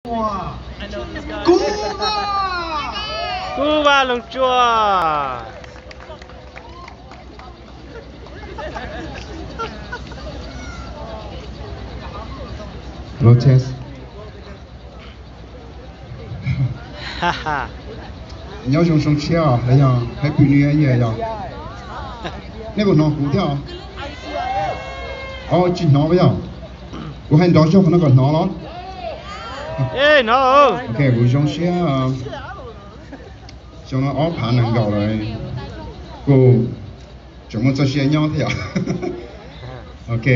Kub Vaj Looj Tsuas. Hello, test. Nyob zoo xyoo tshiab los yog Happy New Year yog? Nej puas hnov kuv thiab? Os, tsis hnov yog? Kuv hais nrov zog qhov no kom hnov los? Ok, kuv zoo siab. Xyoo no ob phav nees nkaum lawm, kuv tseem muaj txoj sia nyob thiab yom. Ok,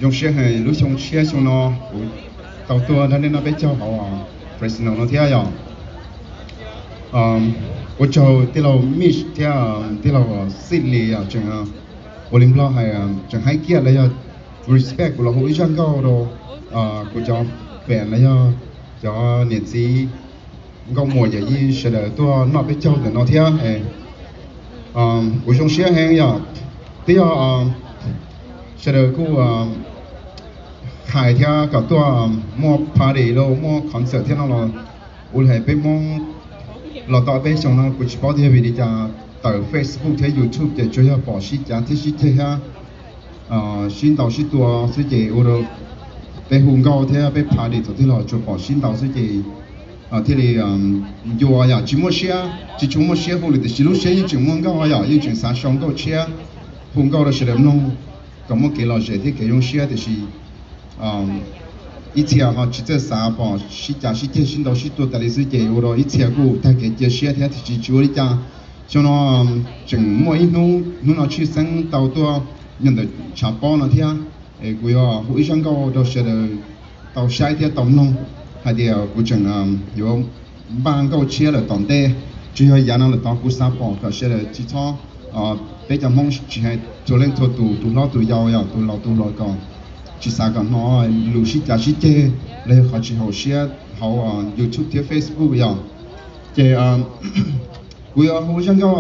zoo siab heev lub xyoo tshiab xyoo no kuv tau tuaj nrog nej noj peb caug hauv Fresno no thiab yom. Ua tsaug tij laug Mitch thiab tij laug Xij Lis tseem, ua li Nplog hais, tseem haib kiag los yog respect kuv los hu ib zaj nkauj rau kuv cov fans los yog cov niam txiv nkauj muam yawm yij sawv daws tuaj noj peb caug ntawm no thiab. Kuv zoo siab heev yom, twb yog sawv daws kuj hais thiab kom tuaj muaj party los muaj concert thiab no los, ua li hais peb Hmoob los tau peb xyoo no kuv tsis paub tias yog vim li cas tawm Facebook thiab YouTube ces tsuas yog pom sib cav thiab sib ceg thiab sib ntaus sib tua xwb ces ua rau peb hu nkauj thiab peb party txog twg los tsuas pom sib ntaus xwb ces thiaj li ncua yom, tsis muaj siab, tsis tshua muaj siab hu li tiam sis lub siab yeej tseem muaj nkauj yom, yeej tseem xav sau nkauj tshiab hu nkauj rau sawv daws mloog kom muaj kev lom zem thiab kev zoo siab tiam sis ib txhia ho tsis txawj xav pom sib cav sib ceg sib ntaus sib tua tas li xwb ces ua rau ib txhia kuj tag kev cia siab thiab tiam sis tsis ua li cas. Xyoo no tseem muaj ib hnub, hnub no tshwj xeeb tau tuaj nyob ntawm tshav pob no thiab, kuv yuav hu ib zaj nkauj rau sawv daws tau saib thiab tau mloog hais tias kuv tseem yuav npaj nkauj tshiab lawm tom ntej, tsis yog yav no lawm tod kuv xav pom kom sawv daws tsis txhob, peb cov Hmoob tsis hais txhua leej txhua tus, tus hlob tus yau yog tus laus tus hluas kom tsis xav kom hnov lus sib cav sib ceg los yog qhov tsis haum siab hauv YouTube thiab Facebook yom. Ces kuv yuav hu zaj nkauj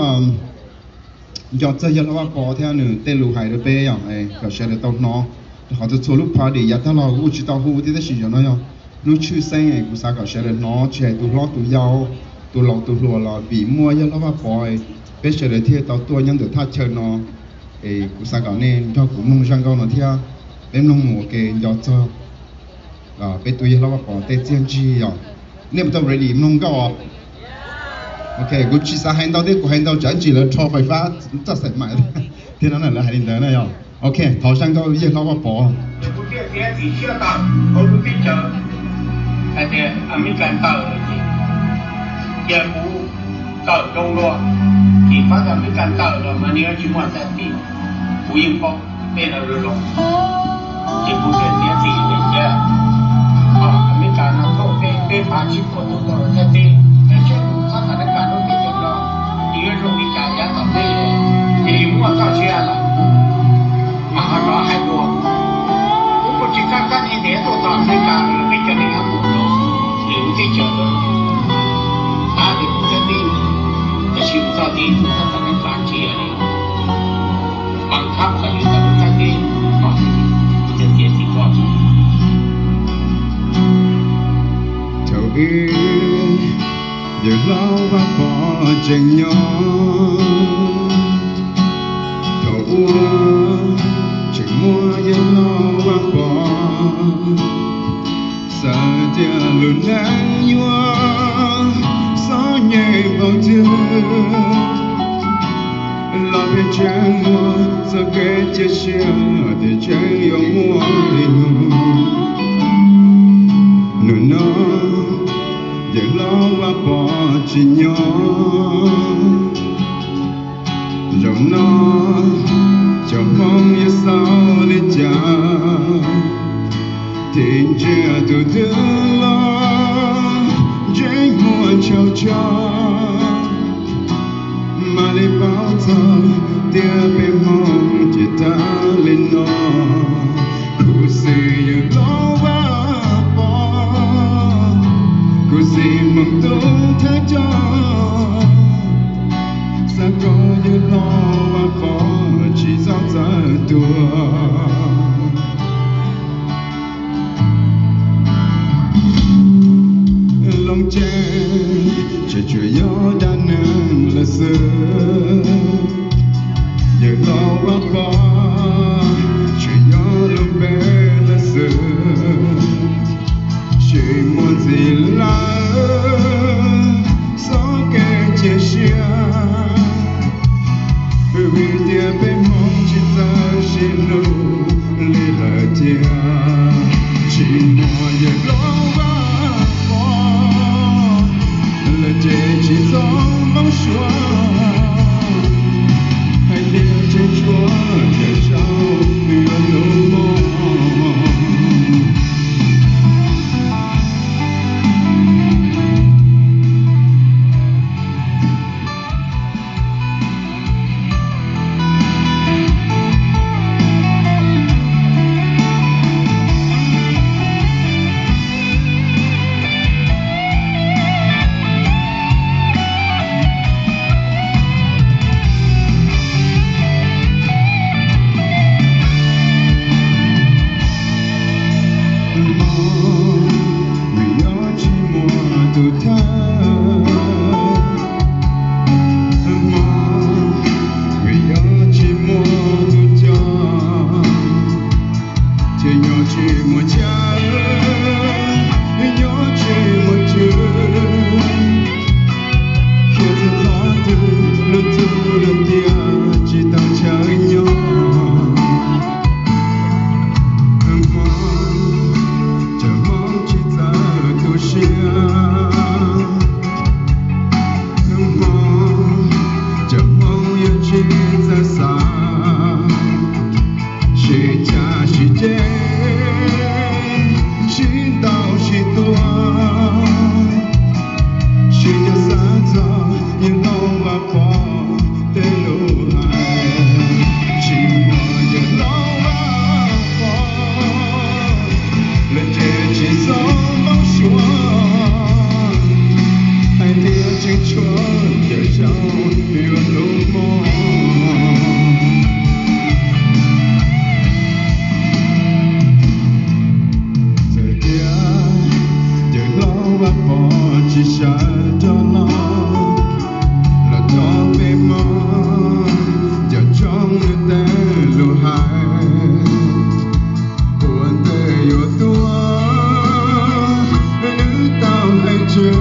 nco txog yawg hlob Vaj Pov thiab nws tej lus hais rau peb yom, kom sawv daws tau hnov. Rau qhov txhua txhua lub party yav tag los kuv tsis tau hu thiab tab sis zaum no yog hnub tshwj xeeb kuv xav kom sawv daws hnov tsis hais tus hlob tus yau, tus laus tus hluas los vim muaj yawg hlob Vaj Pov peb sawv daws thiaj tau tuaj nyob ntawm thaj chaw no. Es kuv xav kom nej nrog kuv mloog zaj nkauj no thiab peb mloog mus ua ke nco txog peb tus yawg hlob Vaj Pov tej txiaj ntsig yom. Nej puas tau ready mloog nkauj? Ok, kuv tsis xav hais ntau thiab kuv hais ntau tsam ntsis lawv rho fais fab txaj xaim mais thiab no na, lawv hais li ntawd na yom. Ok, thov zaj nkauj yawg hlob Vaj Pov. Kuv thiaj txiav txim siab tawm hauv lub teb chaws hais tias Amelikas tawm lawm ces cia kuv tawm zoo dua, ces pab Amelikas tawm los mas nws yuav tsis muaj txaj tim, kuv yeej paub tej no zoo zoo. Ces kuv thiaj txiav txim tias cia Amelikas no thauj peb peb phav tsib puas tus tau los thaj teb, es saib tus txhob tham Amelikas lub teb chaws no, nws yuav zoo li cas yav tom ntej, ces yus muaj txoj sia lawm mas ho rov hais dua. Kuv kuj tsis kam kab niag tias tuaj tom Amelikas los peb cov neeg nyob mus rau lwm lub teb chaws lawm, xav tias kuv thaj teb, tab sis mus txog tid tus txhob tham Amelikas tsis yog li, mas khab qhov yus tau lub thaj teb, kuv thiaj txiav txim tuaj. Thaum ub yawg hlob Vaj Pov tseem nyob, thaum ub tseem muaj yawg hlob Vaj Pov, xav tias lub neej yuav xob nyem npaum twg los pheej tseem muaj txoj kev cia siab tias tseem yuav muaj ib hnub. Hnub no yawg hlob Vaj Pov tsis nyob, zaum no cov Hmoob yuav xaus li cas, thiaj ntsia tus twg los ntseeg muaj ntshaus ntsho. Mam li paub txog tias peb Hmoob ces tag li no. Khuv xim yawg hlob Vaj Pov, khuv xim Hmoob tus thawj coj, xav kom yawg hlob Vaj Pov tsis txhob txawj tuag. Ces tseem tsuas yog dab neeg lawm xwb. Yawg laus Vaj Pov, tsuas yog lub npe lawm xwb. Tsis muaj ntxiv lawm, txoj kev cia siab. Vim tias peb Hmoob tsis txawj sib hlub li lawm tiag. Tsis muaj yawg laus Vaj Pov, lawv ces tsis txhob npau suav. Hais tias tseem tshuav yawg Tsaug yuav hlub mog. Hmo, vim yog tsis muaj tus thawj. Hmo, vim yog tsis muaj tus coj. Ces nyob tsis muaj chaw, nyob tsis muaj chaw. Khiav txog qhov twg los txog lawm tiag, tsis tau chaw nyob. Hmo, cov Hmoob tsis txawj tu siab. Hmo, cov Hmoob yuav tsis txawj xav. Sib cav sib ceg, sib ntaus sib tua, sib ceg xav txog yawg laus Vaj Pov tej lus hais. Tsis muaj yawg laus Vaj Pov, lawv ces tsis txhob npau suav. Hais tias tseem tshuav yawg Tsaug yuav hlub mog. Txawm tias yawg laus Vaj Pov tsis sawv rov los, los thov peb Hmoob coj tsoo nws tej lus hais. Ua ntej yuav tuag, nws tau hais tseg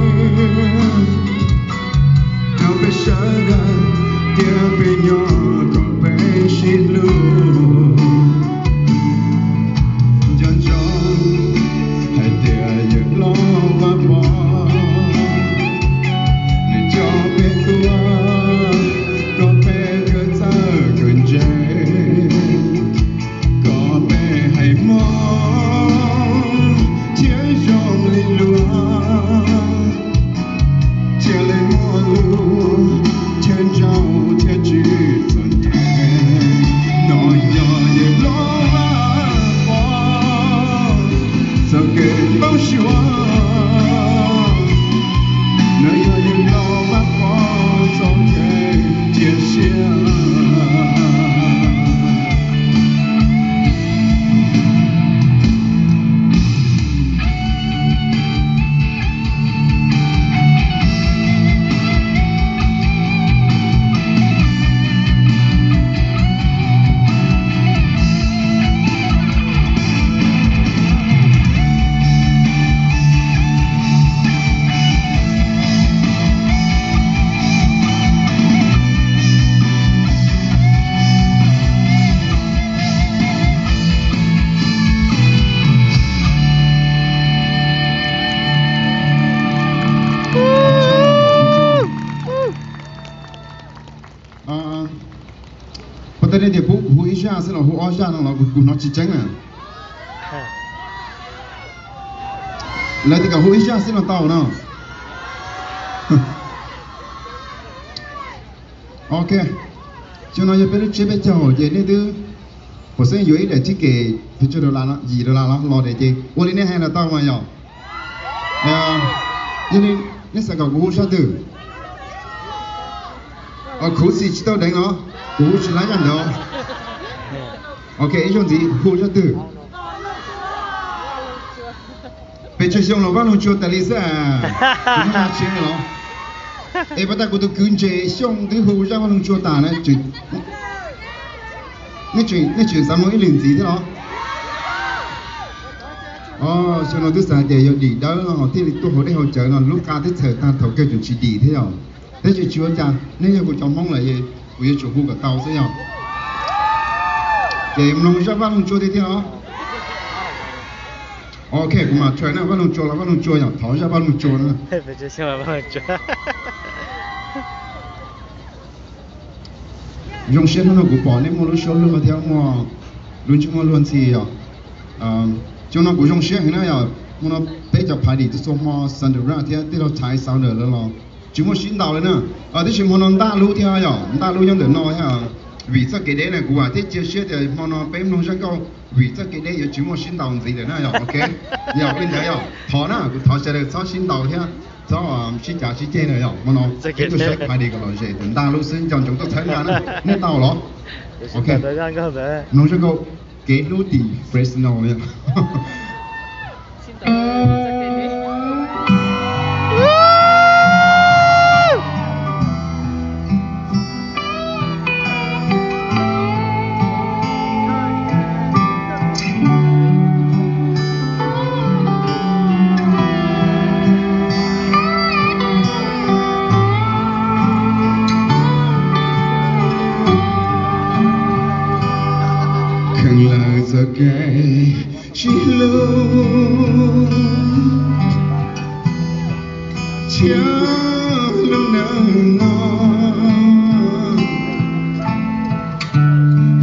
rau peb sawv daws tias peb nyob kom peb sib hlub. Nco ntsoov hais tias yawg laus Vaj Pov, nws coj peb tuaj kom peb kawm txawj kawm ntse, kom peb hais Hmoob thiaj zoo li luag, thiaj li muaj lus, thiaj ntsauj thiaj tsis txom nyem. No yog yawg laus Vaj Pov txoj kev npau suav, no yog yawg laus Vaj Pov txoj kev cia siab. Puas tau tias pub kuv hu ib zaj xwb los hu ob zaj no los kuv hnov tsis tseeb na. Lawv tias kom hu ib zaj xwb los tau no. Ok, xyoo no yog peb lub tsiab peb caug ces nej twb pom xeeb yuav ib daim txij kem pes tsawg dollar, yim dollar los los ces ua li nej hais los tau mas yom. Yog li nej xav kom kuv hu zaj twg? Khuv xim tsis tau deev los kuv hu tsis laib zaj ntawd. Ok, ib zaug ntxiv hu zaj twg? Pes tsawg xyoo los Vaj Loog Tsua tas li xwb a? Kuv muaj zaj tshiab los. Es pas tas kuv tus kwv Ntses Xyooj twb hu zaj Vaj Loog Tsua tas na. Nej tseem xav mloog ib lwm ntxiv thiab los? Xyoo no twb xav hais tias yog dim dawb no thiaj li tuaj hauv dej hauv cawv no, lub qa twb txhawm tag thaum kawg tseem tsis dim thiab yom. Tab sis tsis ua cas, nej yog kuv cov Hmoob lawm, kuv yuav tsum hu kom tau xwb yom. Ces mloog zaj Vaj Loog Tsua tiag tiag os. Ok, kuv mam try na, Vaj Loog Tsua los Vaj Loog Tsua yom, thov zaj Vaj Loog Tsua na. Zoo siab hnub no kuv pom nej muaj lub suab luag thiab muaj lub ntsej muag luag ntxhi yom. Xyoo no kuv zoo siab heev na yom, hmo no peb cov phais dim txhua hmo Sandra thiab tij laug Thai Sounder lawv los tsis muaj sib ntaus li na. Tab sis hmo no ntaj lub thiab yom, ntaj lub nyob ntawm no thiab. Vim txoj kev deb na kuv vam thiab cia siab tias hmo no peb mloog zaj nkauj Vim txoj kev deb yuav tsis muaj sib ntaus ntxiv lawm na yom. Ok, yog li ntawd yom, thov na, kuv thov sawv daws txhob sib ntaus thiab txhob sib cav sib ceg na yom. Hmo no peb tuaj saib phais dim kom lom zem, ntaj lub xwb, nco ntsoov tuaj txhawb nqa na. Nej tau los? Ok, mloog zaj nkauj Kev Hlub Tim Fresno yom. Kheev lawv txoj kev sib hlub thiab lub neej no,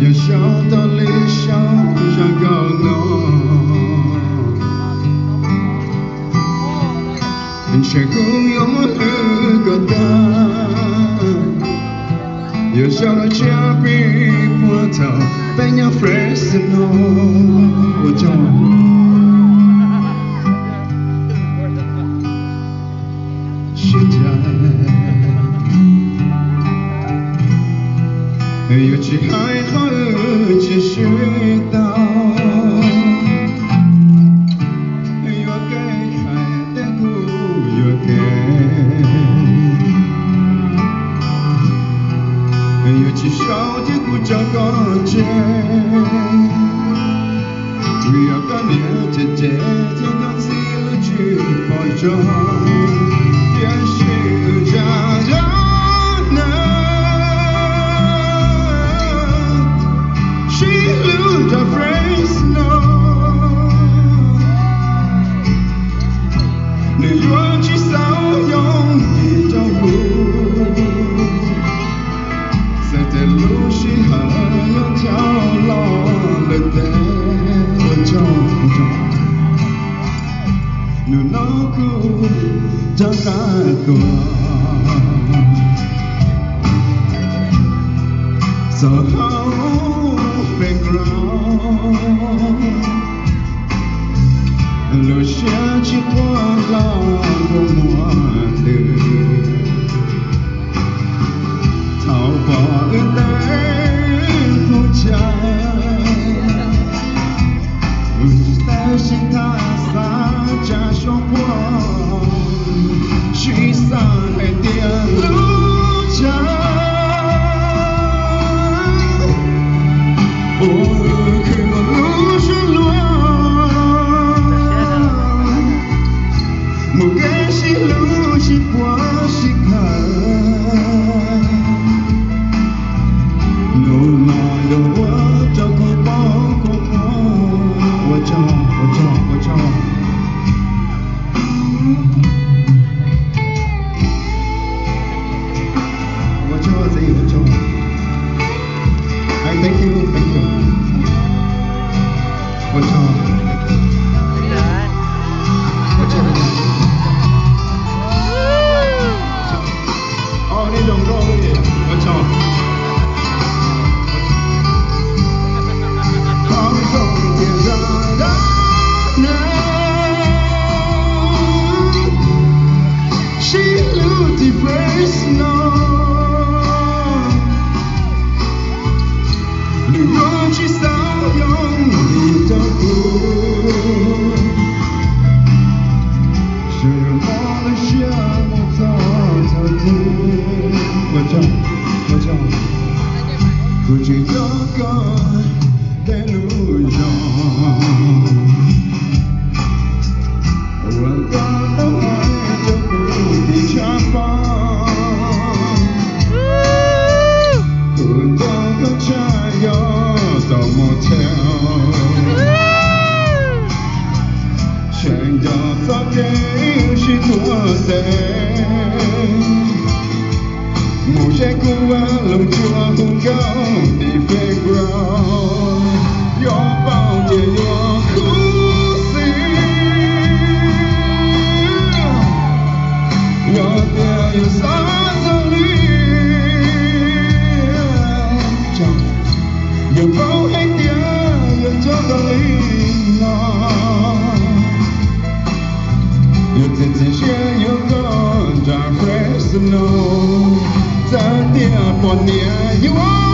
yog xyaum tau li xyaum zaj nkauj no, ntshe kuv yuav muab hlwb kom tag. Yog xyaum no tshiab pib puag thaum peb nyob Fresno. Ua tsaug. Sib cav yuav tsis hais qhov wb tsis sib tau, yuav kev hais tej kuv yuav kev, yuav tsis sau thiab kuv tso koj tseg. Vim yog koj niam cem cem thiab koj txiv lub tsis pom zoo, tiam sis wb ntsaj zog na, sib hlub rau Fresno, nws yuav tsis xav yoo dim rau kuv. Txawm tias lub sij hawm yuav ncav los lawm tes, ua tsaug, ua tsaug. Hnub no kuv rov qab tuaj txog hauv background, lub siab tsis quaj los kuj muaj lwm. Thaum pom wb teem pub cai, tab sis thaj xav tsa suab puag, sib xav hais tias lub cav uas khwv lub suab luag, mus kev sib hlub sib puag sib khawm, hnub no yuav ua rau kuv paub kua muag. Ua tsaug, ua tsaug, ua tsaug. Ua tsaug, ua tsaug. Ai, thank you, thank you. Ua tsaug. Ua tsaug. Ua tsaug. Sib hlub tim Fresno, nws yuav tsis xav yoo dim rau kuv. Kuv tseem nco koj tej lus zog uas koj tau hais rau kuv tim tshav pob. Kuv nco koj tshaj yog tom motel. Tseem nco txoj kev wb sib tuav tes mus ze kuv vaj loog tsuas hu nkauj tim playground. Yuav paub ces yuav khuv xim, yog tias yuav xav txog li, yuav paub hais tias yuav nco koj li no. Yuav txiav txim siab yuav koj nram Fresno, txawm tias poj niam yuav